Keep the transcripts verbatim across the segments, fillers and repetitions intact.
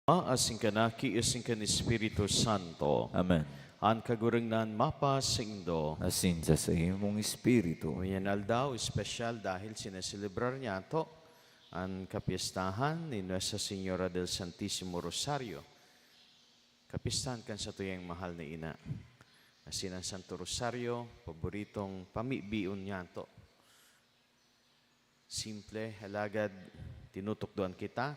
Ama, asin kan Aki, asin kan Espiritu Santo. Amen. An Kagurangnan mapasaindo. Asin sa saimong espiritu. Ngunyan aldaw, espesyal dahil sineselebrar niyato an kapyestahan ni Nuestra Señora del Santísimo Rosario. Kapyestahan kan satuyang mahal na ina. Asin an Santo Rosario, paboritong pamibion niyato. Simple, alagad tinutukdoan kita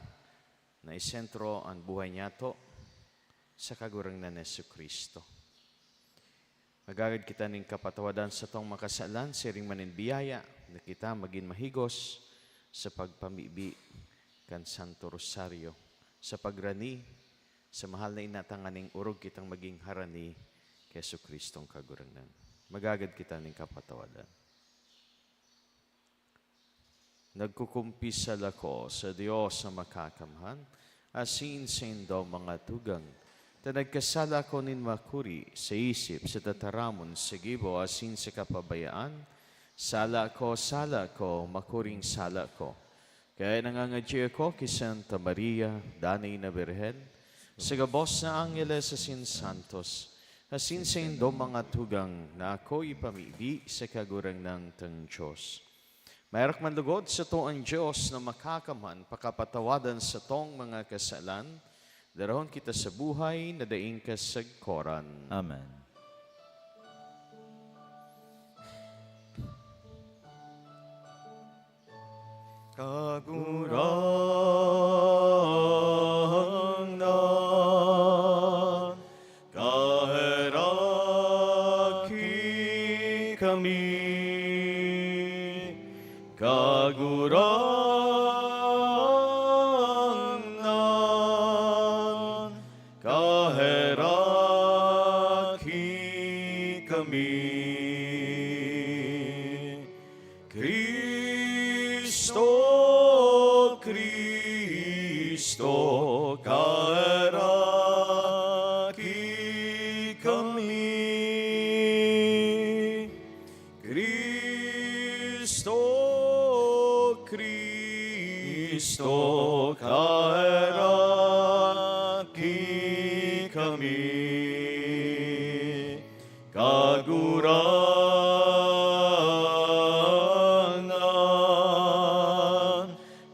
na isentro an buhay niyato sa Kagurangnan Jesu-Cristo. Magagad kita nin kapatawadan satong makasalan, siring man nin biyaya na kita magin mahigos sa pagpamibi kan Santo Rosario, sa pagrani sa mahal na ina, tanganing orog kitang magin harani ki Jesu-Cristong Kagurangnan. Magagad kita nin kapatawadan. Nagkukumpisal ako sa Dios na Makakamhan, asin saindo, mga tugang, ta nagkasala ako nin makuri sa isip, sa tataramon, sa gibo, asin sa kapabayaan. Sala ko, sala ko, makuring sala ko. Kaya nangangadyi ako ki Santa Maria, danay na Birhen, sa gabos na angheles asin santos, asin saindo, mga tugang, na ako ipamibi sa Kagurangnan tang Dios. Maherak man lugod sato an Dios na Makakamhan pakapatawadan satong mga kasalan, darahon kita sa buhay na daing kasagkoran. Amen. Kagurangnan, kaheraki kami, Kagurangnan, kaheraki kami. Cristo, Cristo, kaheraki kami. Cristo, Cristo, kaheraki kami. Kagurangnan,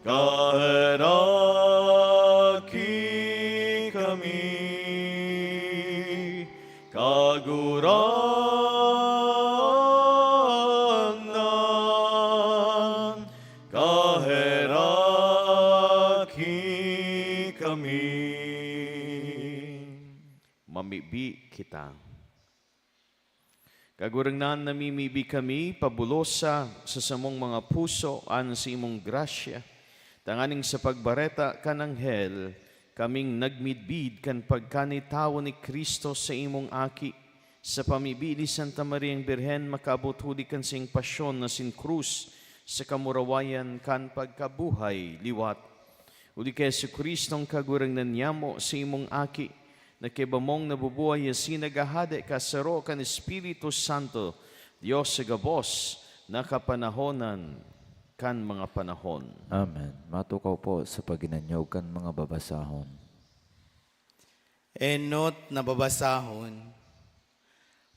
kaheraki kami. Kagurangnan, kaheraki kami. Mamibi kita. Kagurangnan, namimibi kami, pabulosa sa samong mga puso an saimong grasya, tanganing sa pagbareta kan anghel, kaming nagmidbid kan pagkanitawo ni Cristo sa imong Aki. Sa pamibi ni Santa Mariang Birhen, makaabot huli kan saiyang pasyon asin krus sa kamurawayan kan pagkabuhay liwat. Huli ki Jesu-Cristong Kagurangnan nyamo, sa imong Aki, na kaiba mong nabubuhay asin naghahade kasaro kan Espiritu Santo, Dios sa gabos na kapanahonan kan mga panahon. Amen. Matukaw po sa paghinanyog kan mga babasahon. Enot na babasahon.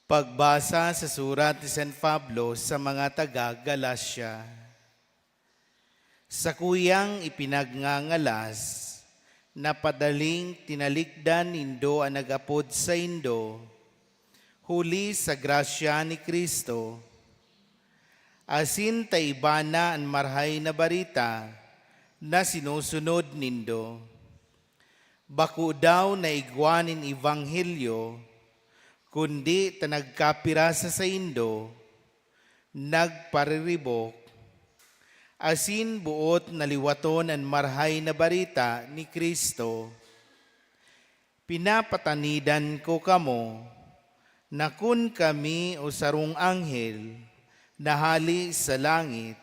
Pagbasa sa surat ni San Pablo sa mga taga Galacia. Sakuyang ipinagngangalas, napadaling tinalikdan nindo an nag-apod saindo, huli sa grasya ni Cristo, asin ta iba na an Marahay na Bareta na sinusunod nindo. Bako daw na igwa nin ebanghelyo, kundi ta nagkapira sa saindo, nagpariribok, asin boot na liwaton an Marahay na Bareta ni Cristo. Pinapatanidan ko kamo na kun kami o sarong anghel na hale sa langit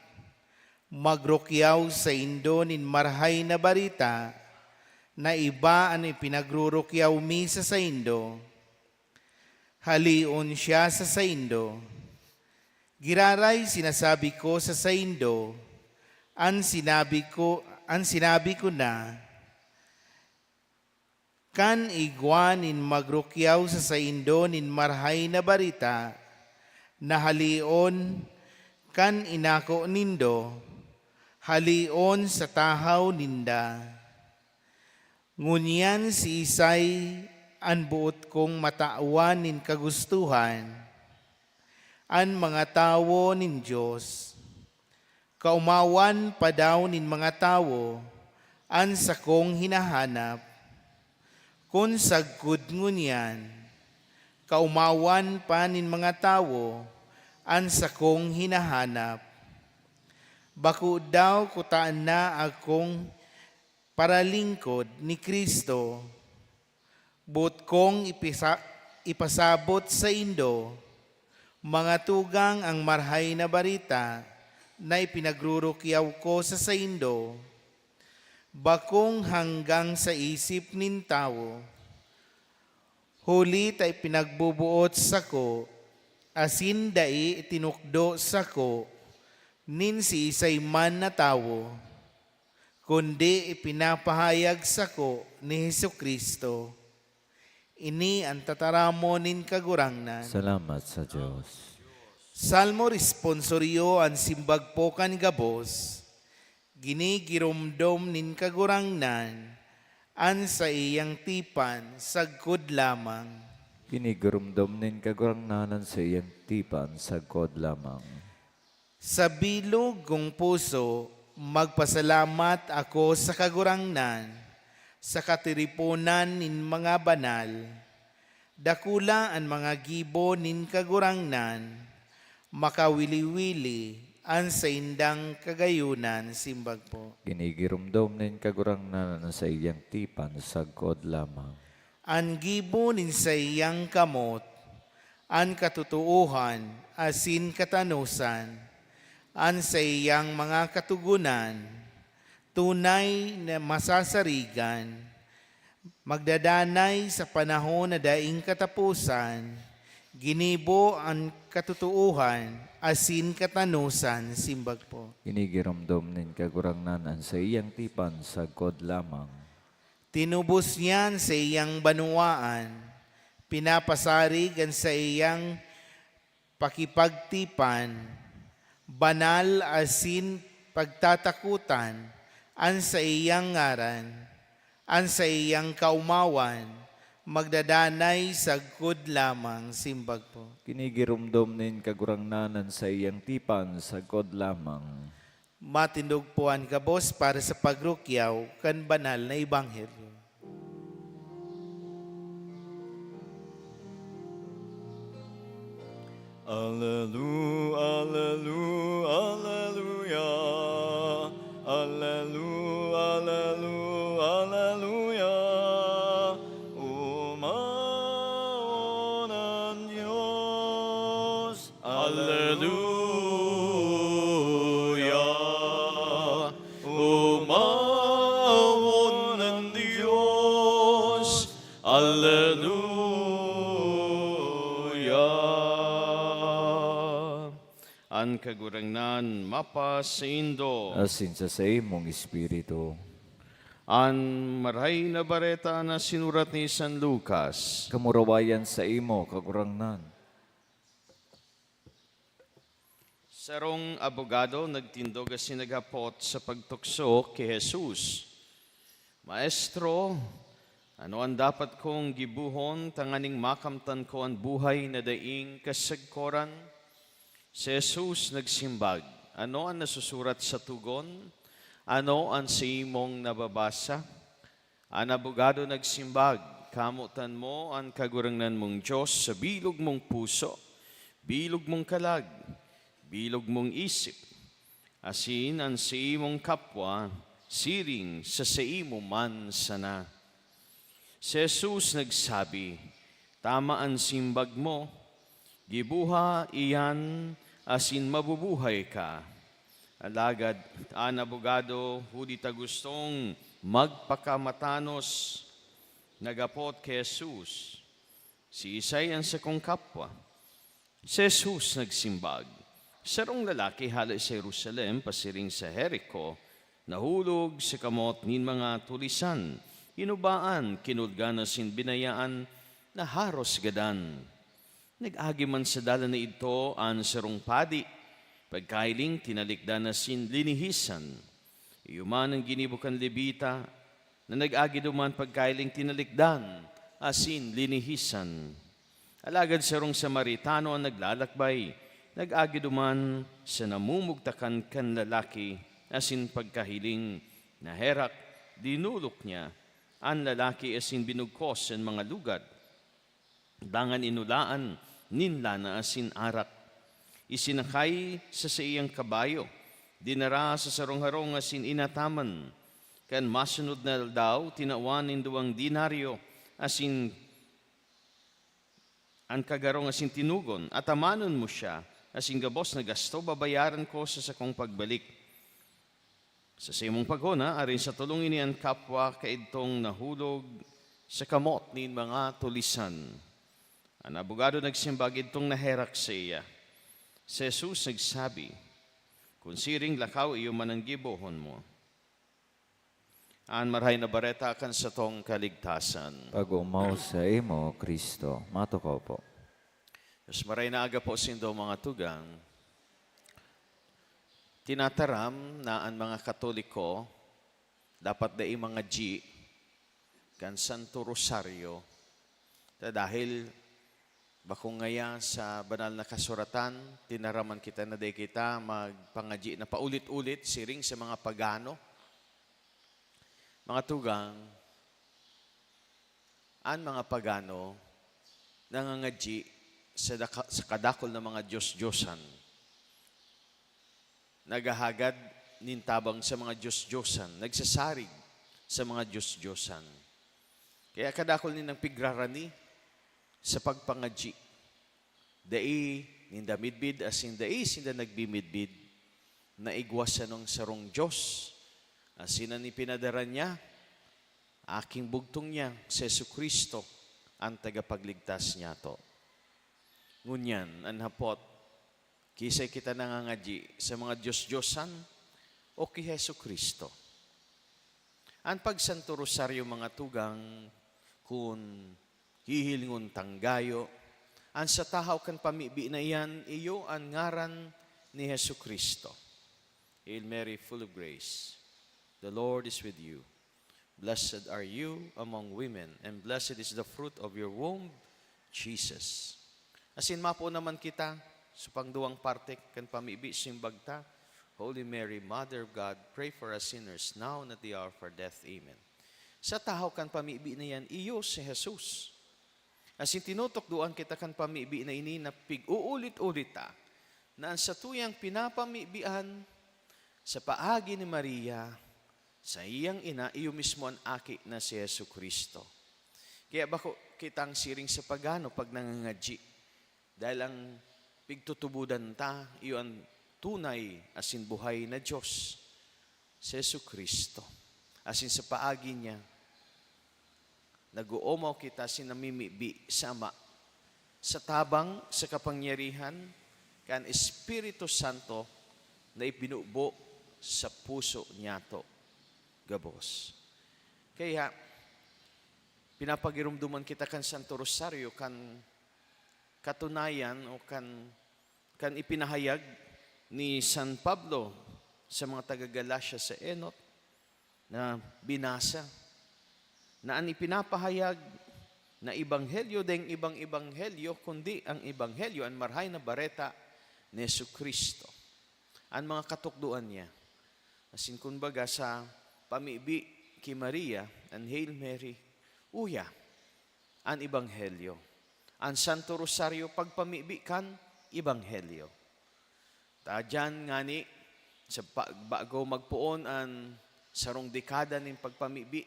magrukyaw saindo nin Marahay na Bareta na iba an ipinagrurukyaw mi sa saindo, haleon siya sa saindo. Giraray sinasabi ko sa saindo an sinabi ko, an sinabi ko na, Kan igwa nin magrukyaw sa saindo nin Marahay na Bareta na haleon kan inako nindo, haleon sa tahaw ninda. Ngunyan siisay an boot kong matawan nin kagustohan, an mga tawo nin Dios? Kaomawan pa daw nin mga tawo an sakong hinahanap? Kun sagkod ngunyan, kaomawan pa nin mga tawo an sakong hinahanap. Bako daw kutaan na akong paralingkod ni Cristo, boot kong ipisa-, ipasabot saindo, mga tugang, an Marahay na Bareta na ipinagrurukyaw ko sa saindo, bakong hanggang sa isip nin tawo, huli ta ipinagboboot sako asin dai itinukdo sako nin siisay man na tawo, kundi ipinapahayag sako ni Jesu-Cristo. Ini an tataramon nin Kagurangnan. Salamat sa Dios. Salmo responsorio. An simbag po kan gabos, ginigiromdom nin Kagurangnan an saiyang tipan sagkod lamang. Ginigiromdom nin Kagurangnan an saiyang tipan sagkod lamang. Sa bilog kong puso, magpasalamat ako sa Kagurangnan, sa katiriponan nin mga banal. Dakula an mga gibo nin Kagurangnan, makawili-wili an saindang kagayonan. Simbag po. Ginigiromdom nin Kagurangnan an saiyang tipan sagkod lamang. An gibo nin saiyang kamot, an katotoohan asin katanosan, an saiyang mga katogonan, tunay na masasarigan, magdadanay sa panahon na daing kataposan, ginibo an katotoohan asin katanosan. Simbag po. Ginigiromdom nin Kagurangnan an saiyang tipan sagkod lamang. Tinubos niya an saiyang banwaan, pinapasarig an saiyang pakipagtipan, banal asin pagtatakotan an saiyang ngaran, an saiyang kaomawan magdadanay sagkod lamang. Simbag po. Ginigiromdom nin Kagurangnan an saiyang tipan sagkod lamang. Matindog po an gabos para sa pagrukyaw kan banal na ebanghelyo. Alelu-, alelu-, aleluya. Alelu-, alelu-, aleluya. Umawon an Dios. Aleluya. Umawon an Dios. Aleluya. An Kagurangnan mapasaindo. Asin sa saimong espiritu. An Marahay na Bareta na sinurat ni San Lucas. Kamurawayan saimo, Kagurangnan. Sarong abogado nagtindog asin naghapot sa pagtukso ki Jesus, "Maestro, ano an dapat kong gibohon tanganing makamtan ko an buhay na daing kasagkoran?" Si Jesus nagsimbag, "Ano an nasusurat sa togon? Ano an saimong nababasa?" An abogado nagsimbag, "Kamotan mo an Kagurangnan mong Dios sa bilog mong puso, bilog mong kalag, bilog mong isip, asin an saimong kapwa siring sa saimo man sana." Si Jesus nagsabi, "Tama an simbag mo, giboha iyan asin mabubuhay ka." Alagad an abogado, huli ta gustong magpakamatanos, naghapot ki Jesus, "Siisay an sakong kapwa?" Si Jesus nagsimbag, "Sarong lalaki hale sa Jerusalem pasiring sa Jerico nahulog sa kamot nin mga tulisan Hinubaan, kinulgan asin binayaan na haros gadan. Nag-agi man sa dalan na idto an sarong padi, pagkahiling tinalikdan asin linihisan. Iyo man an ginibo kan Levita na nag-agi duman pagkahiling tinalikdan asin linihisan. Alagad sarong Samaritano an naglalakbay, nag-agi duman sa namumugtakan kan lalaki asin pagkahiling naherak, dinolok niya an lalaki asin binugkos an mga lugad. Dangan inulaan nin lana asin arak. Isinakay sa saiyang kabayo, dinara sa sarong harong asin inataman. Kan masunod na aldaw, tinawan nin duwang denaryo asin an kagarong asin tinugon, "Atamanon mo siya, asin gabos na gasto babayaran ko sa sakong pagbalik." Sa saimong paghona, arin sa tolong ini an kapwa kaidtong nahulog sa kamot nin mga tulisan. An abogado nagsimbag idtong naherak saiya. Si Jesus nagsabi, "Kun siring, lakaw, iyo man an gibohon mo." An Marahay na Bareta kan satong kaligtasan. Pag-omaw saimo, Cristo. Matukaw po. Mas maray na aga po sindo, mga tugang. Tinataram na an mga Katoliko dapat dai mangadyi kan Santo Rosaryo. Ta dahil bakong ngaya sa Banal na Kasuratan, tinaraman kita na dai kita magpangadyi na paulit-ulit siring sa mga pagano. Mga tugang, an mga pagano nangangadyi sa daka-, sa kadakul na mga dios-diosan. Naghahagad nin tabang sa mga dios-diosan, nagsasarig sa mga dios-diosan. Kaya kadakul nindang pigrarani sa pagpangadyi. Dai ninda midbid asin dai sinda nagmimidbid na igwa sanong sarong Dios, asin an ipinadara niya, aking bugtong niya, si Jesu-Cristo, an tagapagligtas niyato. Ngunyan, an hapot, kisay kita nangangadyi sa mga dios-diosan o ki Jesu-Cristo? An pagsanto rosaryo, mga tugang, kun hihilingon tang gayo, an sa tahaw kan pamibi na iyan, iyo an ngaran ni Jesu-Cristo. Hail Mary, full of grace, the Lord is with you. Blessed are you among women, and blessed is the fruit of your womb, Jesus. Asin mapo naman kita sa pangduwang parte kan pamibi, simbag ta, Holy Mary, Mother of God, pray for us sinners, now and at the hour of our death. Amen. Sa tahaw kan pamibi na iyan, iyo si Jesus. Asin tinutukdoan kita kan pamibi na ini na pig-uulit-ulit ta, na an satuyang pinapamibian sa paagi ni Maria, saiyang ina, iyo mismo an aki na si Jesu-Cristo. Kaya bako kitang siring sa pagano pag nangangadyi, dahil ang pigtutubodan ta, iyo an tunay asin buhay na Dios, si Jesu-Cristo. Asin sa paagi niya, nag-oomaw kita asin namimibi sa Ama, sa tabang sa kapangyarihan kan Espiritu Santo na ibinubo sa puso niyato gabos. Kaya, pinapagiromdoman kita kan Santo Rosario, kan katunayan o kan, kan ipinahayag ni San Pablo sa mga taga Galacia sa enot na binasa, na an ipinapahayag na ebanghelyo daing ibang ebanghelyo, kundi ang ebanghelyo, an Marahay na Bareta ni Jesu-Cristo. An mga katukdoan niya. Asin kumbaga sa pamibi ki Maria, an Hail Mary, uya, an ebanghelyo. An Santo Rosaryo, pagpamibi kan ebanghelyo. Ta diyan ngani, sa pa-, bago magpoon an sarong dekada nin pagpamibi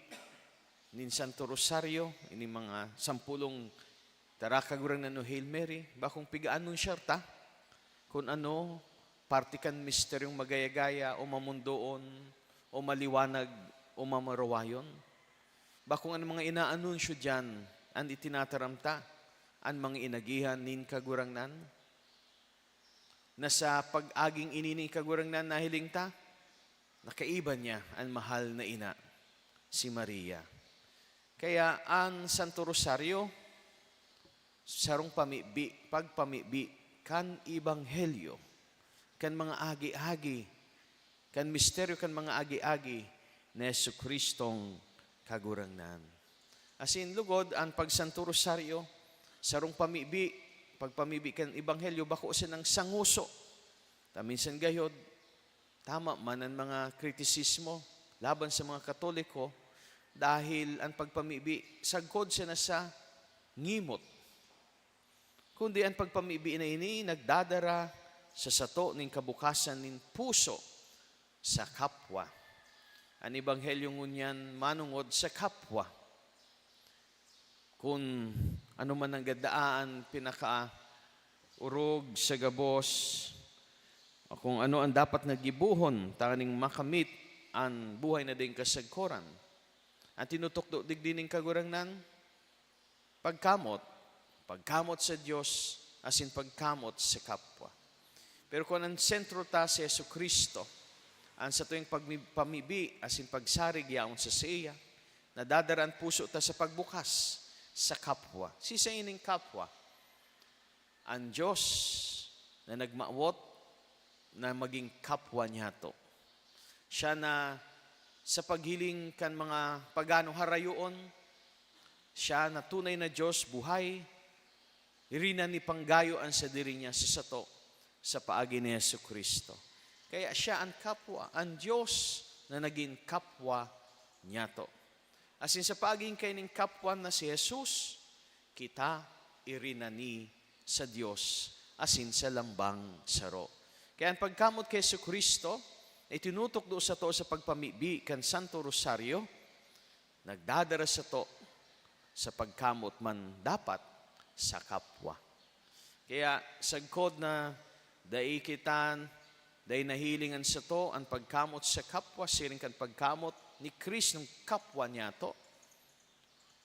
nin Santo Rosaryo, ini mga sampulong Tara, Kagurangnan, o Hail Mary, bakong piga-anunsyar ta kun ano parte kan misteryong magaya-gaya o mamundoon o maliwanag o mamarawayon. Bakong an mga inaanunsyo diyan an itinataram ta, an mga inagihan nin Kagurangnan, na sa pag-aging ini nin Kagurangnan nahiling ta, nakaiba niya an mahal na ina, si Maria. Kaya an Santo Rosario, sarong pamibi, pagpamibi kan ebanghelyo, kan mga agi-agi, kan misteryo kan mga agi-agi ni Jesu-Cristong Kagurangnan. Asin lugod, an pag-Santo Rosario, sarong pamibi, pagpamibi kan ebanghelyo, bako sinang sanguso. Ta minsan gayod, tama man an mga kritisismo laban sa mga Katoliko, dahil an pagpamibi sagkod siya na sa ngimot. Kundi an pagpamibi na ini nagdadara sa sato nin kabukasan nin puso sa kapwa. An ebanghelyo ngunyan manongod sa kapwa. Kun ano man ang gadaan, pinakaorog sa gabos, o kung ano ang dapat na gibohon tanganing makamit an buhay na daing kasagkoran. An tinutukdo digdi nin Kagurangnan, pagkamot, pagkamot sa Dios, asin pagkamot sa kapwa. Pero kun an sentro ta si Jesu-Cristo, an satuyang pagmi-, pamibi asin pagsarig yaon sa saiya, nadadara an puso ta sa pagbukas sa kapwa. Siisay ining kapwa? An Dios na nagmawot na magin kapwa niyato. Siya na sa paghiling kan mga pagano harayoon, siya na tunay na Dios buhay, rinanipanggayo an sadiri niya sa sato sa paagi ni Jesu-Cristo. Kaya siya an kapwa, an Dios na nagin kapwa niyato. Asin sa paagi kaining kapwa na si Jesus, kita irinani sa Dios asin sa lambang saro. Kaya an pagkamot ki Jesu-Cristo na itinutukdo sato sa pagpamibi kan Santo Rosario, nagdadara sato sa pagkamot man dapat sa kapwa. Kaya sagkod na dai kita, dai nahiling an sato an pagkamot sa kapwa, siring kan pagkamot ni Cristong kapwa niyato.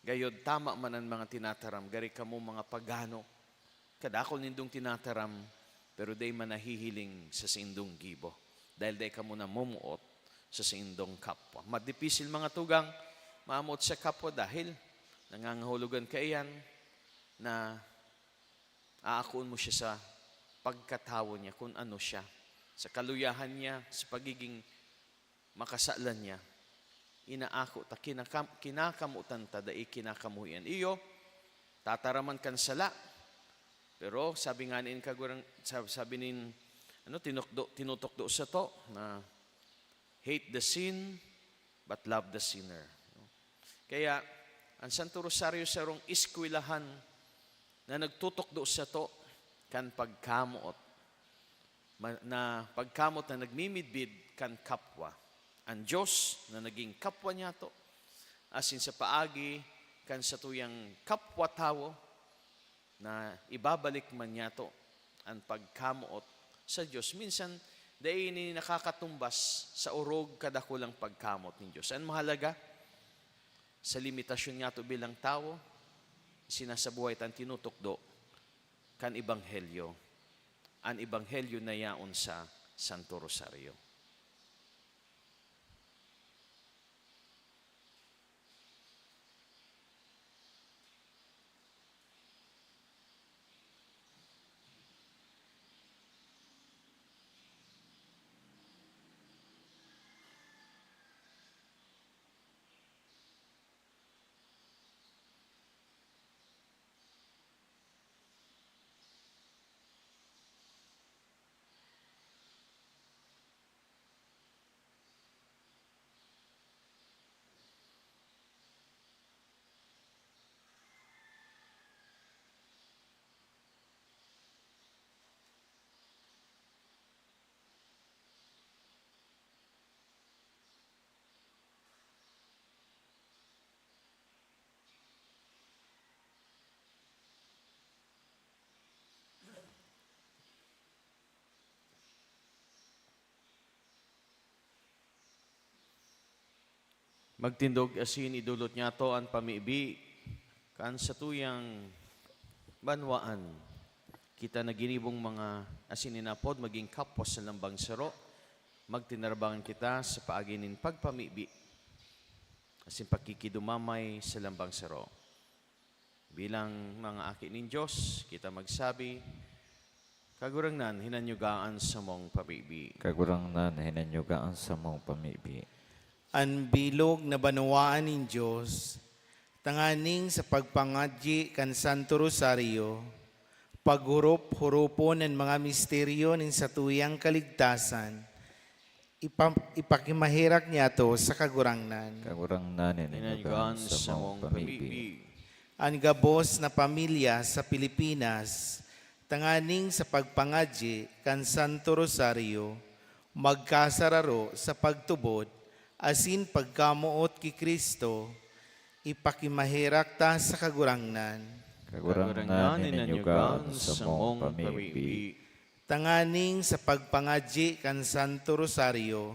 Gayod, tama man an mga tinataram, gari kamo mga pagano, kadakul nindong tinataram, pero dai man nahihiling sa saindong gibo, dahil dai kamo namumuot sa saindong kapwa. Madipisil, mga tugang, mamoot sa kapwa dahil nangangahulugan kaiyan na aakoon mo siya sa pagkatawo niya, kun ano siya, sa kaluyahan niya, sa pagiging makasalan niya. Inaako ta, kinakam-, kinakamotan ta, dai kinakamuhian. Iyo, tataraman kan sala. Pero sabi nga nin Kagurang-, sa-, sabi nin, ano, tinukdo-, tinutukdo sato na, "Hate the sin, but love the sinner." Kaya, an Santo Rosario sarong eskwelahan na nagtutukdo sato kan pagkamoot, ma-, na pagkamot na nagmimidbid kan kapwa. An Dios na nagin kapwa niyato, asin sa paagi kan satuyang kapwa-tawo, na ibabalik man niyato an pagkamoot sa Dios. Minsan, dai ini nakakatumbas sa orog kadakulang pagkamot nin Dios. An mahalaga, sa limitasyon niyato bilang tawo, sinasabuhay ta an tinutukdo kan Ebanghelyo, an Ebanghelyo na yaon sa Santo Rosario. Magtindog asin idolot niyato an pamibi kan satuyang banwaan. Kita na ginibong mga asin inapod magin kapwa sa lambang saro, magtinarabangan kita sa paagi nin pagpamibi. asin pakikidumamay sa lambang saro. Bilang mga aki nin Dios, kita magsabi, "Kagurangnan, hinanyuga an samong pamibi." Kagurangnan, hinanyuga an samong pamibi. An bilog na banwaan nin Dios, tanganing sa pagpangadyi kan Santo Rosario, paghurup-huropon an mga misteryo nin satuyang kaligtasan, ipa-, ipakimaherak niyato sa Kagurangnan. Kagurangnan, hinanyuga an samong pamibi. An gabos na pamilya sa Pilipinas, tanganing sa pagpangadyi kan Santo Rosario, magkasararo sa pagtubod asin pagkamoot ki Cristo, ipakimaherak ta sa Kagurangnan. Kagurangnan, hinanyuga an samong pamibi. Tanganing sa pagpangadyi kan Santo Rosario,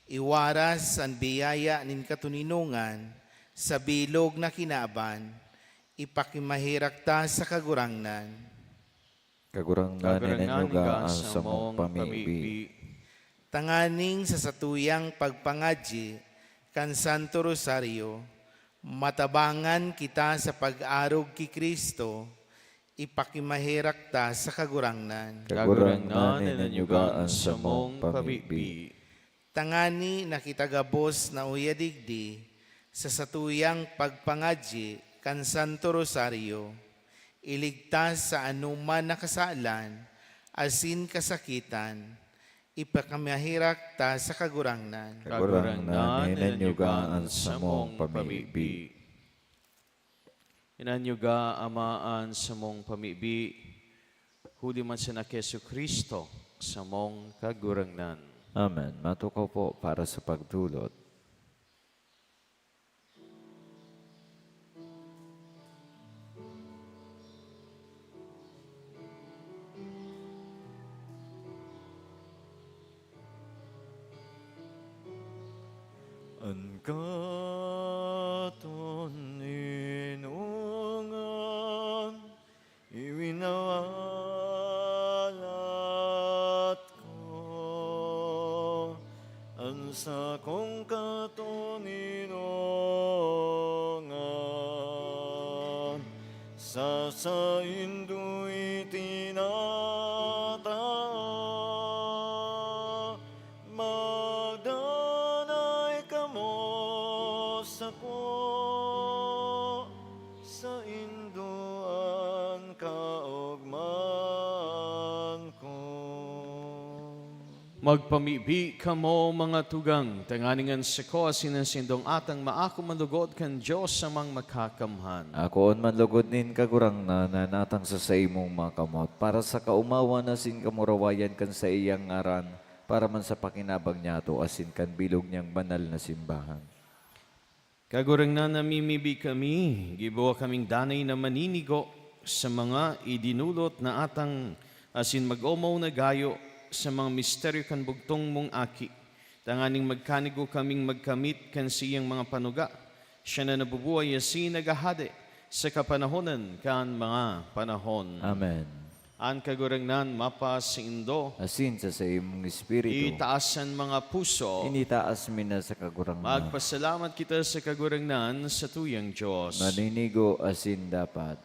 iwaras an biyaya nin katoninongan sa bilog na kinaban, ipakimaherak ta sa Kagurangnan. Kagurangnan, hinanyuga an samong pamibi. Tanganing sa satuyang pagpangadyi kan Santo Rosario, matabangan kita sa pag-arog ki Cristo, ipakimaherak ta sa Kagurangnan. Kagurangnan, hinanyuga an samong pamibi. Tangani na kita gabos na uya digdi sa satuyang pagpangadyi kan Santo Rosario, iligtas sa anoman na kasalan asin kasakitan, ipakamaherak ta sa Kagurangnan. Kagurangnan, hinanyuga an samong pamibi. Hinanyuga, Ama, an samong pamibi, huli man sana ki Jesu-Cristo, samong Kagurangnan. Amen. Matukaw po para sa pagdulot. An katoninongan iwinawalat ko, an sakong katoninongan sa saindo itinatao. Magdanay kamo sako, saindo an kaogmahan ko. Magpamibi kamo, mga tugang, tanganing an sako asin an saindong atang maako man lugod kan Dios Amang Makakamhan. Akoon man lugod nin Kagurangnan an atang sa saimong makamot, para sa kaomawan asin kamurawayan kan saiyang ngaran, para man sa pakinabang niyato asin kan bilog niyang banal na simbahan. Kagurangnan, namimibi kami, giboha kaming danay na maninigo sa mga idinolot na atang asin mag-omaw na gayo sa mga misteryo kan bugtong mong Aki, tanganing magkanigo kaming magkamit kan saiyang mga panuga, siya na nabubuhay asin naghahade sa kapanahonan kan mga panahon. Amen. An Kagurangnan mapasaindo. Asin sa saimong espiritu. Itaas an mga puso. Initaas mi na sa Kagurangnan. Magpasalamat kita sa Kagurangnan, satuyang Dios. Maninigo asin dapat.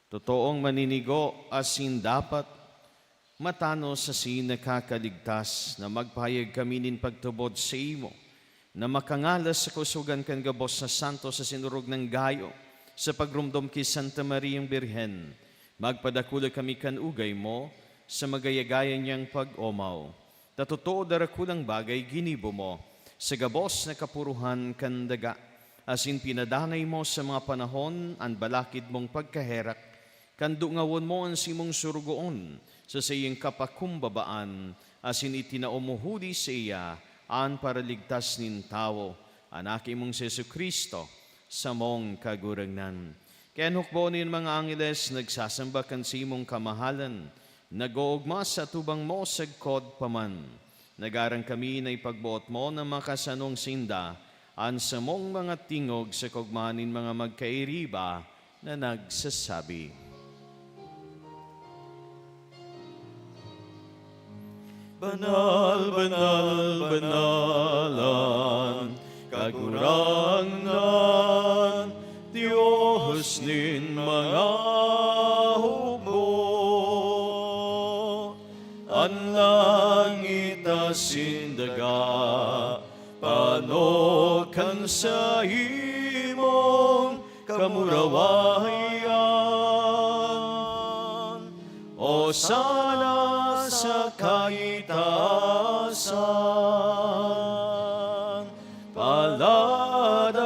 Totoong maninigo asin dapat, matanos asin nakakaligtas, na magpahayag kami nin pagtubod saimo, na makangalas sa kaosogan kan gabos na santos asin orog na gayo, sa pagromdom ki Santa Mariang Birhen, magpadakula kami kan ugay mo sa magayagayan niyang pag-omaw. Ta totoo, darakulang bagay ginibo mo sa gabos na kapurohan kan daga, asin pinadanay mo sa mga panahon an balakid mong pagkaherak, kan dungawon mo an saimong sorogoon sa saiyang kapakumbabaan, asin itinao mo huli saiya an paraligtas nin tawo, an Aki mong si Jesu-Cristo, samong Kagurangnan. Kaya an hukbo nin mga angheles nagsasamba kan saimong kamahalan, nag-oogma sa atubang mo sagkod pa man. Nagaran kami na ipagboot mo na makasanong sinda an samong mga tingog sa kaogmahan nin mga magkairiba na nagsasabi, Banal, banal, banal an Kagurangnan, Dios nin mga hukbo. An langit asin daga panog kan saimong kamurawayan. Hosana sa kaitaasan. Paladan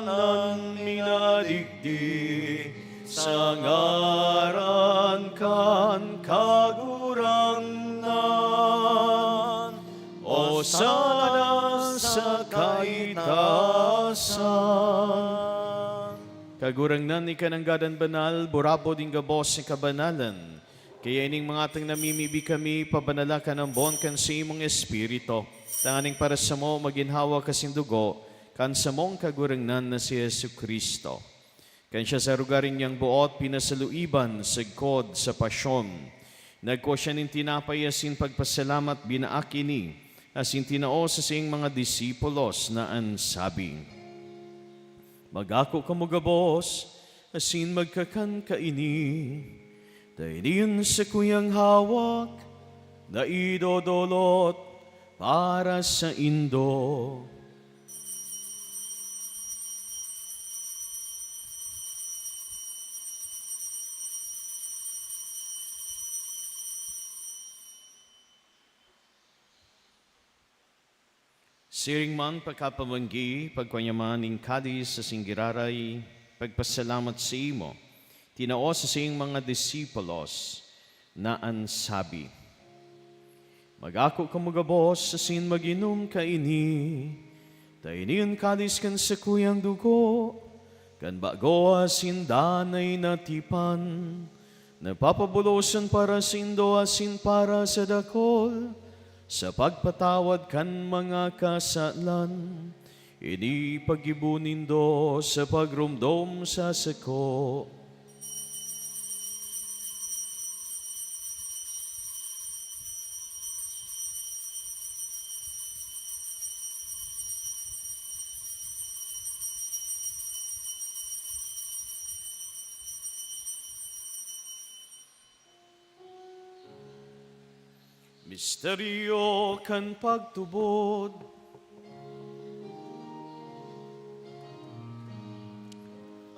an minadigdi sa ngaran kan Kagurangnan. Hosana sa kaitaasan. Kagurangnan, ika nanggad an banal, burabod nin gabos nin kabanalan. Kaya ining mga atang namimibi kami, pabanala kan ambon kan saimong Espiritu, tanganing para samo magin hawak asin dugo kan samong Kagurangnan na si Jesu-Cristo. Kan siya sa arogaring niyang boot pinasaluiban sagkod sa pasyon, nagkua siya nin tinapay asin pagpasalamat, binaak ini, asin tinao sa saiyang mga disipulos na an sabi, "Mag-ako kamo gabos, asin magkakan kaini, ta ini an sakuyang hawak na idodolot para saindo." Siring man pagkapamanggi, pagkua niya man nin kalis asin giraray pagpasalamat saimo, tinao sa saiyang mga disipulos na an sabi, "Mag-ako kamo gabos asin mag-inom kaini, ta ini an kalis kan sakuyang dugo kan bago asin danay na tipan, na papabulosan para saindo asin para sa dakul sa pagpatawad kan mga kasalan. Ini paggibo nindo sa pagromdom sa sako." Misteryo kan pagtubod.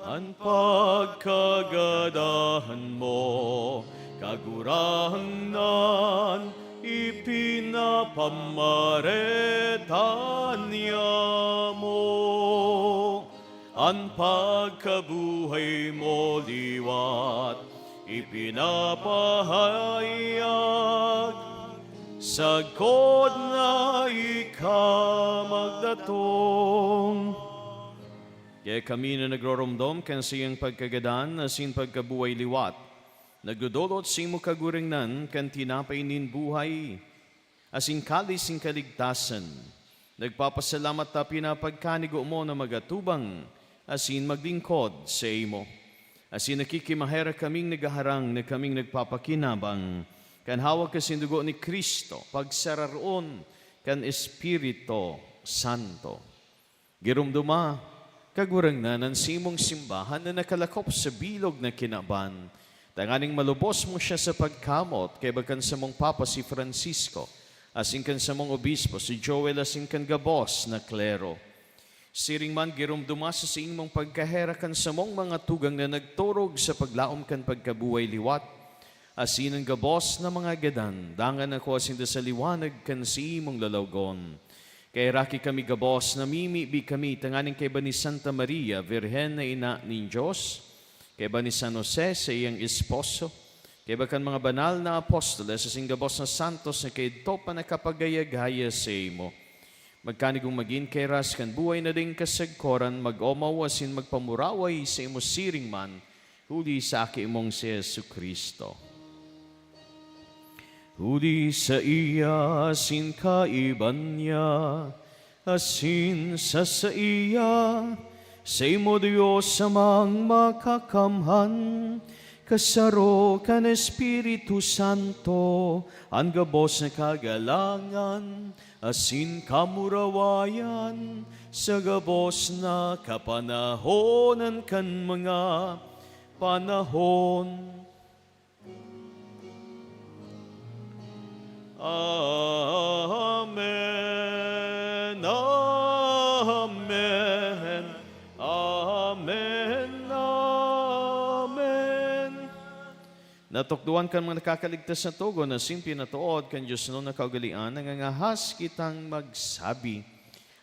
An pagkagadahan mo, Kagurangnan, ipinapamareta niamo. An pagkabuhay mo liwat ipinapahayag, sagkod na ika magdatong. Kaya kami na nagroromdom kan saiyang pagkagadan asin pagkabuhay liwat, nagdodolot saimo, Kagurangnan, kan tinapay nin buhay, asin kalis nin kaligtasan. Nagpapasalamat ta pinapagkanigo mo na magatubang asin maglingkod saimo. Asin nakikimaherak kaming naghaharang na kaming nagpapakinabang kan hawak asin dugo ni Cristo, pagsararoon kan Espiritu Santo. Giromdoma, Kagurangnan, an saimong simbahan na nakalakop sa bilog na kinaban, tanganing malubos mo siya sa pagkamot, kaiba kan samong Papa si Francisco, asin kan samong Obispo si Joel, asin kan gabos na klero. Siring man, giromdoma sa saimong pagkaherak an samong mga tugang na nagturog sa paglaom kan pagkabuhay liwat, asin an gabos na mga gadan, dangan nakua sinda sa liwanag kan saimong lalawgon. Kaheraki kami gabos, namimibi kami tanganing kaiba ni Santa Maria, Birhen na Ina nin Dios, kaiba ni San Jose, saiyang esposo, kaiba kan mga banal na apostoles, asin gabos na santos na kaidto pa nakapagayagaya saimo, magkanigong magin kairas kan buhay na daing kasagkoran, mag-omaw asin magpamuraway saimo siring man, huli sa Aki mong si Jesu-Cristo. Huli saiya asin kaiba niya, asin sa saiya, saimo, Dios Amang makakamhan, Kasaro kan Espiritu Santo, an gabos na kagalangan asin kamurawayan sa gabos na kapanahonan kan mga panahon. Amen, amen, amen, amen. Natukdoan kan mga nakakaligtas na togon na simpli na tood kan Dios na kaugalean, nangangahas kitang magsabi,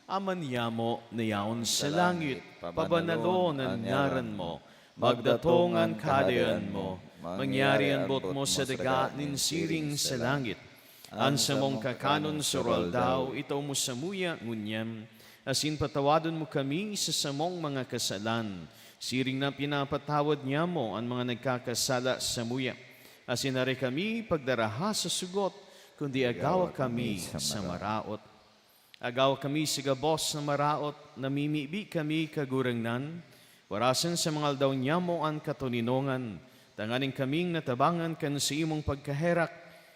Ama niyamo na yaon sa langit, pabanalon an ngaran mo. Magdatong an Kahadean mo. Mangyari an boot mo sa daga nin siring sa langit. An samong kakanon sa aroaldaw, itao mo samuya ngunyan, asin patawadon mo kami sa samong mga kasalan, siring na pinapatawad niyamo an mga nagkakasala samuya. Asin dai kami pagdaraha sa sugot, kundi agawa kami sa maraot. Agawa kami sa gabos na maraot, namimibi kami, Kagurangnan, warasan sa mga aldaw niyamo an katoninongan, tanganing kaming natabangan kan saimong pagkaherak,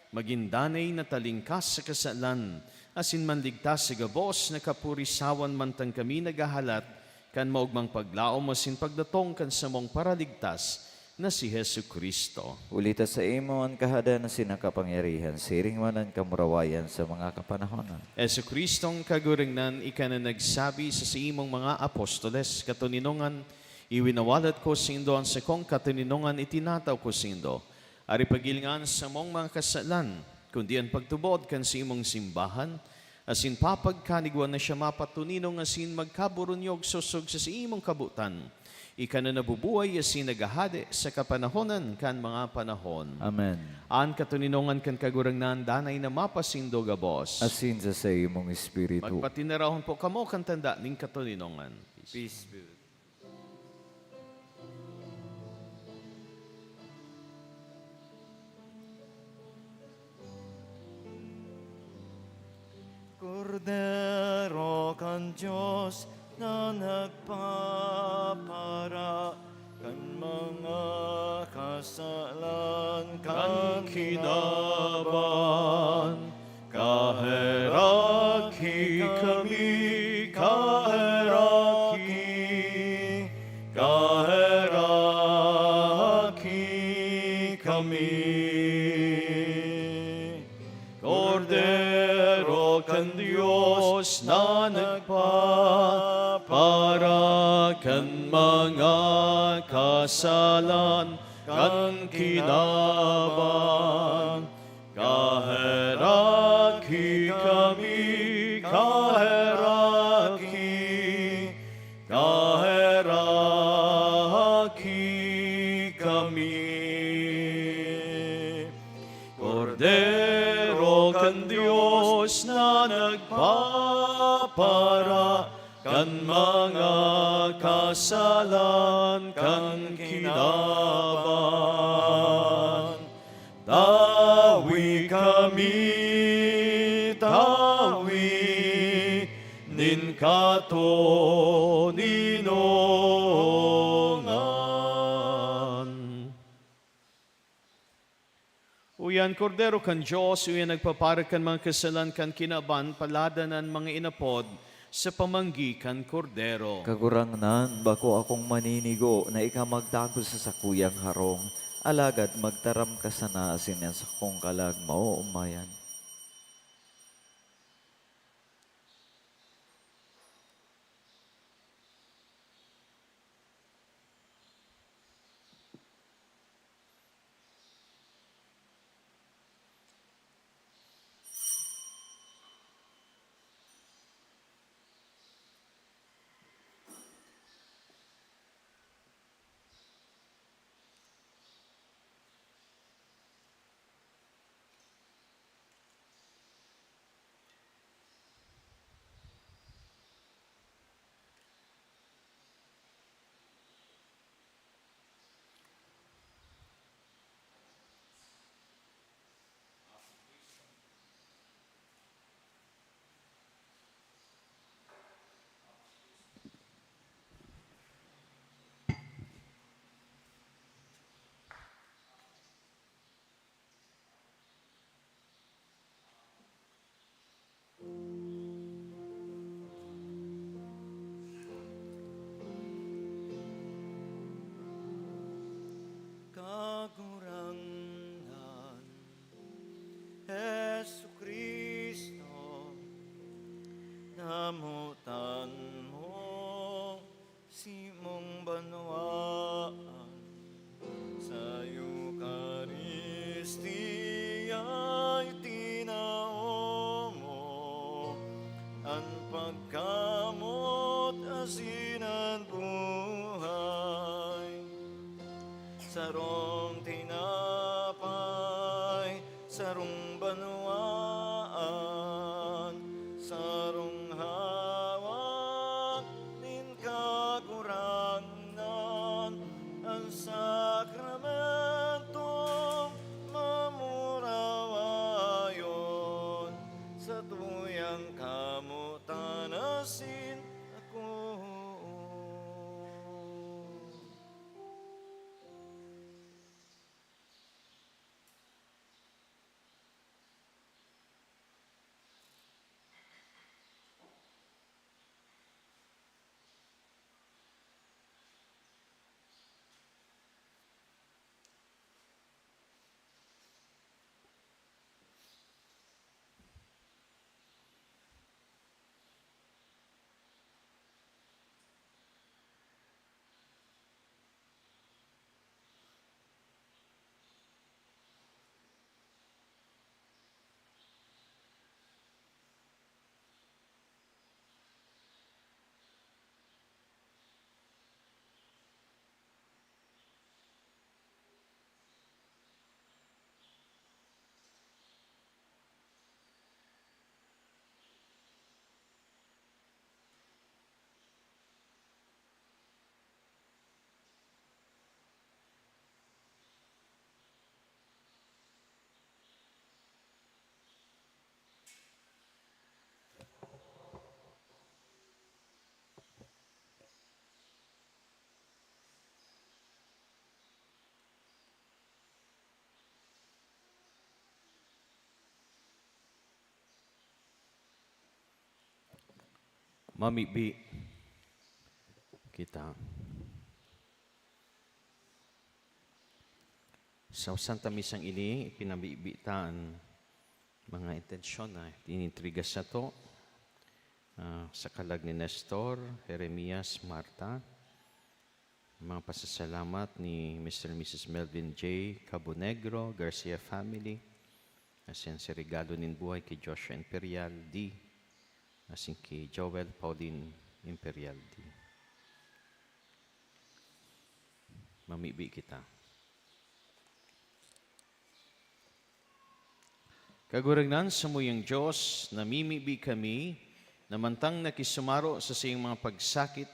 magin danay na talingkas sa kasalan, asin manligtas sa gabos na kapurisawan, mantang kami naghahalat kan maogmang paglaom asin pagdatong kan samong Paraligtas na si Jesu-Cristo. Huli ta saimo an Kahadean asin an kapangyarihan, siring man an kamurawayan sa mga kapanahonan. Jesu-Cristong Kagurangnan, ika na nagsabi sa saimong mga apostoles, "Katoninongan, iwinawalat ko saindo an sakong katoninongan, itinatao ko saindo." Ari paghilinga an samong mga kasalan, kundi an pagtubod kan saimong simbahan, asin papagkanigwa na siya mapatoninong asin magkaburunyog sosog sa saimong kabotan. Ika na nabubuhay asin naghahade sa kapanahonan kan mga panahon. Amen. An katoninongan kan Kagurangnan danay na mapasaindo gabos. Asin sa saimong espiritu. Magpatinarahon po kamo kan tanda nin katoninongan. Peace be with you. Kordero kan Dios na nagpapara kan mga kasalan kan kinaban. Kaheraki kami, kaheraki, kaheraki kami. Kordero kan Dios na nagpapara kan mga kasalan kan kinaban. Kaheraki kami, kaheraki, kaheraki kami. Kordero kan Dios na nagpapara kan mga kasalan kan kinaban. Tawi kami, tawi nin katoninongan. Uyan, Kordero kan Dios, uyan nagpapara kan mga kasalan kan kinaban, paladan an mga inapod sa pamanggi kan Kordero. Kagurangnan, bako akong maninigo na ika magtago sa sakuyang harong, alagad magtaram ka sana asin an sakong kalag maoomayan. Sarong tinapay, sarong banwaan, sarong hawak nin Kagurangnan, an sakramentong mamurawayon, satuyang kamotan asin akoon. Mamibi kita. Sa Santa Misang ini, ipinamibi ta an mga intensyon na inintriga sato, ah, sa kalag ni Nestor, Jeremias, Marta, mga pasasalamat ni Mister and Missus Melvin J. Cabonegro, Garcia family, asin sa regalo nin buhay ki Joshua Imperial D, asin ki Joel Pauline Imperial D. Mamibi kita. Kagurangnan, samuyang Dios, namimibi kami na mantang nakisumaro sa saiyang mga pagsakit,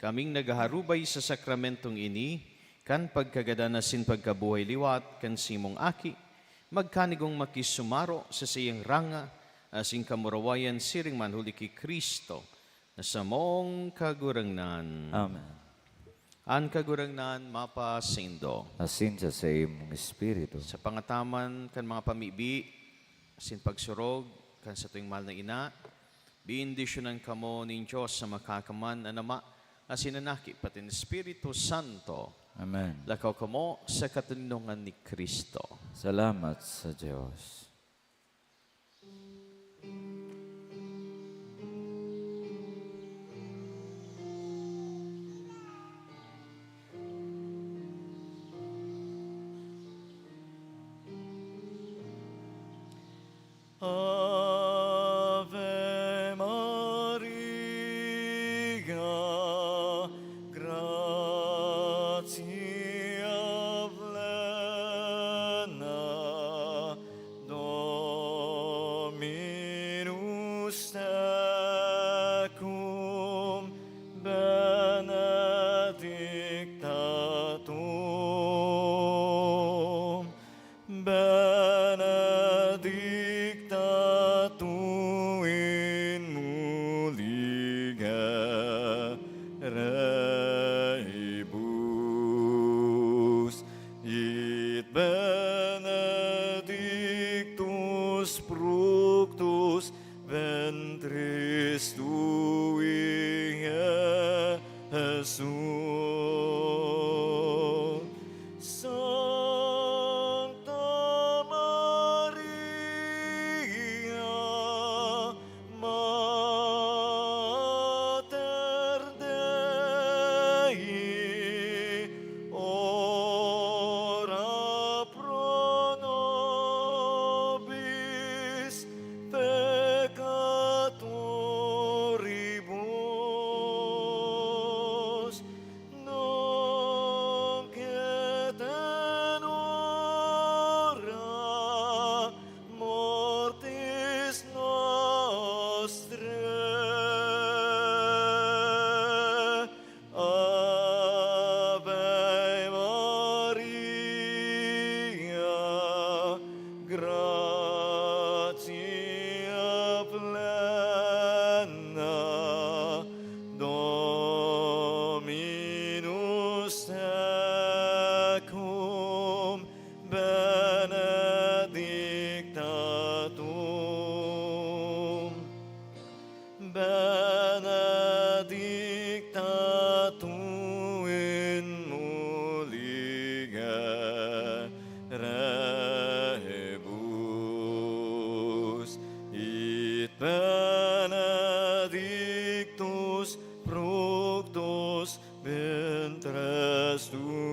kaming naghaharubay sa sakramentong ini, kan pagkagadan asin pagkabuhay liwat kan saimong Aki, magkanigong makisumaro sa saiyang ranga asin kamurawayan siring man huli ki Cristo, na samong Kagurangnan. Amen. An Kagurangnan mapasaindo. Asin sa saimong espiritu. Sa pangataman kan mga pamibi, asin pagsurog kan satong mahal na ina, bendisyonan kamo nin Dios sa Makakamhan, an Ama, asin an Aki, pati an Espiritu Santo. Amen. Lakaw kamo sa katoninongan ni Cristo. Salamat sa Dios. Ave Maria, gratia plena, Dominus tecum, benedicta tu, benedicta tu in mulieribus, et benedictus fructus ventris tui, Jesus. Sancta Maria, Mater Dei, ora pro nobis peccatoribus, fructus ventris tuae.